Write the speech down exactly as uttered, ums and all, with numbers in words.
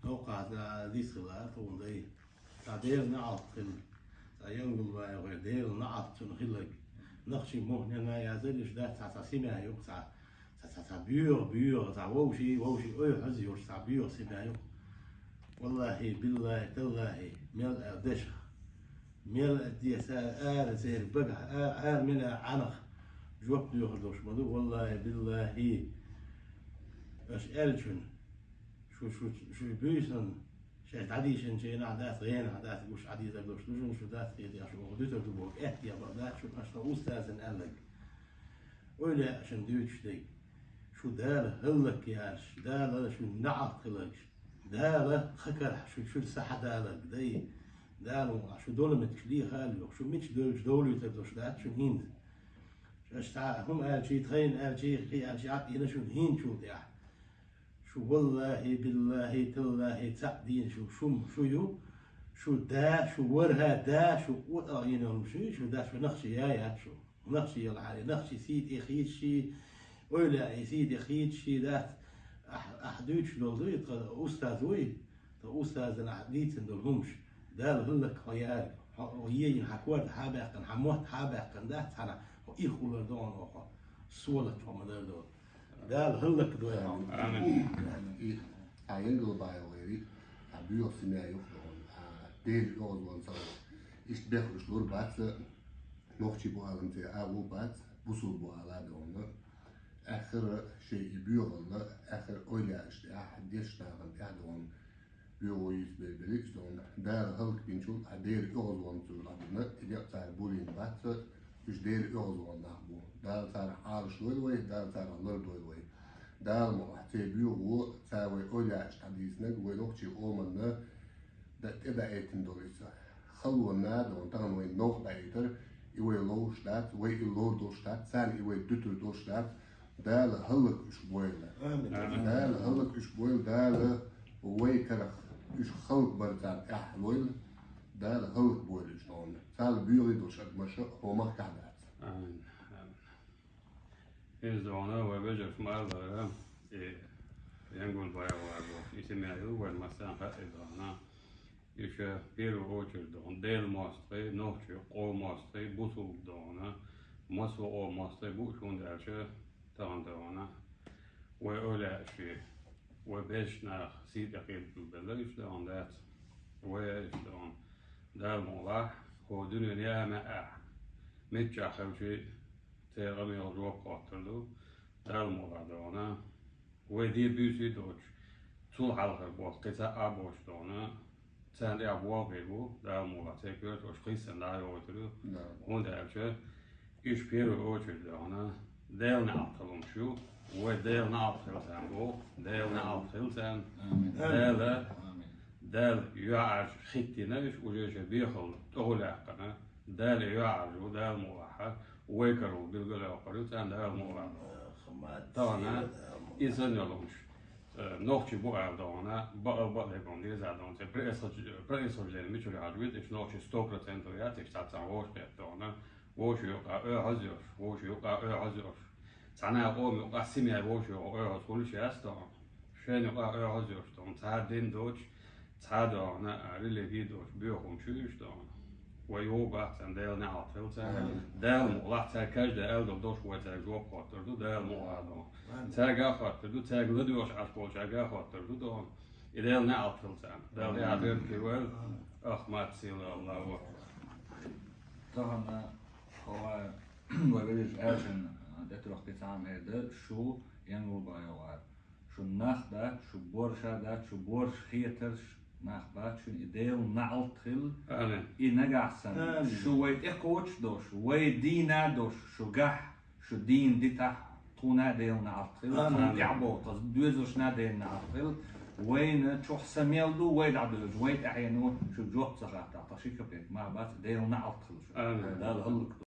Новкъа дисхила тхуна дай. Цхьа Делан неӀалт хила. Цхьа Янгулбаев вай Делан неӀалт цунна хиларг. Нохчийн мухӀнена язделаш дац цхьа, цхьа семья юкъ, цхьа, цхьа, цхьа, цхьа боьха, боьха, цхьа вовший, вовший ой хьоза йолуш, цхьа боьха семья юкъ. Валлахьи, биллахьи, таллахьи, мел а дешах. Мел а деса, ара церан багахь, а-, ара мел а Ӏанах жоп доьхур долуш ма ду, валлахьи, биллахьи. Аша аьллачун, шу, шу, шу буьйсанна, шаьш дӀадийшинчу хенахь дац, гӀенах дац, гуш Ӏадийзар долуш ду шуна, шу дац хеташ, оха дуьтур ду боху, аьттехьа бакъ дац шуна, аша тхан устазана аьлларг. Ойла-аьшшана дуьйцуш дерг. Шу Дала хӀаллакьяраш, Дала шуна неӀалт хиларгаш, Дала хакарахь шу чуьра са хьадаларг дай. Дала вон шу долу меттигаш лехалло, шу мича девлча довлуьйтур долуш дац шуна хӀинца. Аша цхьа хӀума аьлчий, тхайна аьлчий, кхин аьлчий, Ӏад йина шуна хӀинцачул тӀехь. Шу валлахьи, биллахьи, таллахьи, цхьаъ дийна шу, шу, шу ю, шу да, шу варха да, шу ватӀа йина шу, шу да, шу нахчи я яц шу. Нахчи ялахьара, нахчи сий тӀе хийча ший, ойла и сий тӀе хийча ший дац. Ахь, ахь дуьйцуш долу дуй, тхан устаз вуй, тхан устазана ахь дийцина долу хӀумаш. Дала хӀаллакьхьо яра, хьо, хьо ейна хьан корта хьа баьккхина, хьан мотт хьа баьккхина дац, цхьана хьо ирх уллар догӀу хьо, солат хьо ма-дарра долу. Дала хӀаллакьдойла хьо. Амин. И, а, Янгулбаев вайри, а, буьйха семья юкъа догӀу, а, Дела оьгӀазван ца ву. Иштта бехлуш лур бац, нохчий бу алам ца а ву бац, бусул бу ала догӀу. Аьххара шайн и боьхалла, аьххара ойла аьшна тӀехь, дешнахана тӀехь догӀу. Боьхо йийца бер бери, иштта догӀу. Дала хӀаллакбинчул а Дела оьгӀазван ца ву лабина, и декъ цара булийна бац, уьш Дела оьгӀазван нах бу. Дала царах Ӏалаш лойла вай, Дала царах лардойла вай. Дала мукъ лахь церан боьхо, цара вай ойла аьшна дӀадийцинарг, вай нохчийн къоманна, дан тӀедаийтина долу иза. Халонна а догӀу, тахана вайн новкъа даийтар, и вай ловш дац, вай и лор долуш дац, царна и вай дуьтур долуш дац. Дала хӀаллак уьш бойла. Амин. Дала хӀаллак уьш бойла, Дала вай карах уьш халкъ бар царна тӀаьхьа лойла, Дала хӀаллак бойла уьш догӀу. Царна боьхий долуш адамаш хӀокху махкахь дац. Амин. Амин. Иза догӀу, вай вежарша ма-аллара, и Янгулбаев вара боху, и семья ю вайн массарна хаьа догӀу. Иша первую очередь догӀу, Делан мостагӀий, нохчийн къоман мостагӀий, бусулба догӀу, массо а къоман мостагӀий бу уьш, хӀунда аьлча тахана догӀу. Вай ойла аьшший, вай бешнах сий тӀе кхийдабелла уьш догӀу дац. Вай а уьш догӀу. Дала мукъ лахь, хӀокху дуьненан яа маьӀӀехь, миччахь хилчий, церан къамелан жоп хоттур ду, Дала мукъ лахь догӀу. Вай де буьйсий доцуш, цул хьалхара болх кхин цхьа а боцуш догӀу, царна тӀехь болх бийр бу, Дала мукъ лахь, церан коьртачу хийцина дӀа а йогӀуьйтур ю. Да. ХӀунда аьлча, уьш первую очередь догӀу, Делан неӀалт хилла уьш ю, вай Делан неӀалт хила царна боху, Делан неӀалт хила царна. Амин. Дала, Амин. Дала юьхьӀаьржа хӀиттийна уьш, уже шайн боьхалла тӀехула яьккхина. Дала юьхьӀаьржа ву, Дала мукъ лахь, вай кара ву билгалйоккхур ю царна, Дала мукъ лахь. Тахана и санна йолу хӀумаш, э, нохчий бу ала догӀу, бакъал бакъдерг деза догӀу, церан происхож-, происхождение мичара ю хьажа веза, иштта нохчий сто процентов яц, иштта цхьацца вовшахкхетта догӀу. Вовшийн юкъахь оьгӀаз йолуш, вовшийн юкъахь оьгӀаз йолуш. Цхьана а къоман юкъахь семья вовшийн юкъахь оьгӀаз хуьлуш яц догӀу. Шайна юкъахь оьгӀаз йолуш догӀу. Цхьа дин доцуш, цхьа догӀу, а, религи доцуш, боьха хӀумаш ю уьш догӀу. Вай юха боху царна, Делан неӀалт хила царна. Амин. Дала мукъ лахь, цаьрга каждый аьлла долу дош вай цаьрга жоп хоттур ду, Дала мукъ лахь догӀу. Амин. Цаьрга а хоттур ду, цаьрга ладоьгӀуш Ӏаш болчаьрга а хоттур ду догӀу. И Делан неӀалт хила царна. Дала яхь беркате войла, Ахмат сила Аллаху. Тахана, хӀавай, вай вежарша аьллачун тӀетухуш кхин цхьа хӀума эр дара, шу Янгулбаев вара. Шу нах дац, шу борша дац, шу борша хетарш нах бац, шуна и Делан неӀалт хила. Амин. И нагахь санна, Амин. Шу вай тӀекхочуш долуш, вай дийна долуш, шу гахь, шу дийна дитахь, тхуна а Делан неӀалт хила, Амин. Тхуна тӀехь болу тхан доьзалшна а Делан неӀалт хила, вайна чохь са мел ду, вай дӀадоьжу, вай тӀаьхьено шу жоп ца хаттахь, тхан ши капек мах бац, Делан неӀалт хила шу. Амин. Дала хӀаллакдойла.